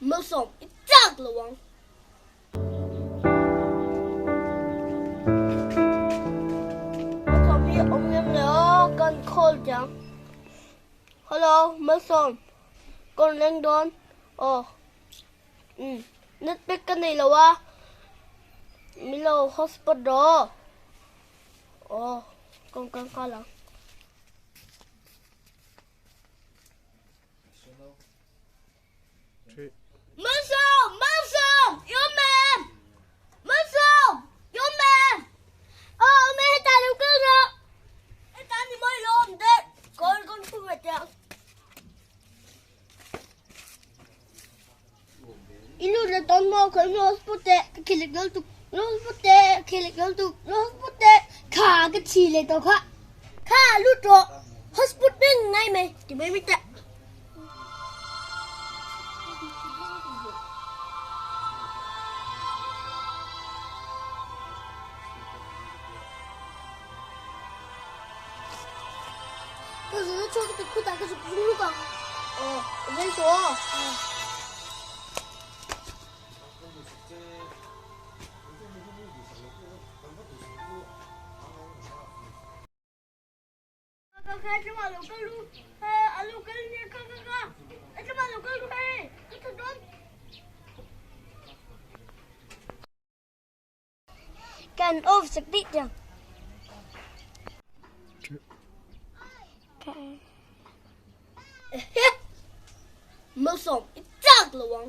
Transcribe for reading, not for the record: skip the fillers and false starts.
Malsawm i chak lo ang. Malsawm hi awm ngem le aw kan call tiang. Hello Malsawm ka rawn leng dawn aw umm net pack ka nei lo a min lo hotspot rawh aw ka rawn kal nghal ang. Malsawm! Malsawm! I awm em? Malsawm! I awm em? Aw awm e hetah lo kal rawh. Hetah ni mawi lo awm deuh. Kawn kawn thu ve teh ang. I nu le tawn maw khawi maw hotspot teh ka khilik lo tuk. Hotspot teh ka khilik lo tuk. Hotspot teh kha ka thi leh tawh kha. Kha lut rawh. Hotspot reng ngai mai ti mai mai teh. Ka zun a chhuak ta khutah ka zuk zung luk ang. Aw, a veng tawh aw. Kan off sak dih tiang. Malsawm i chak lo ang.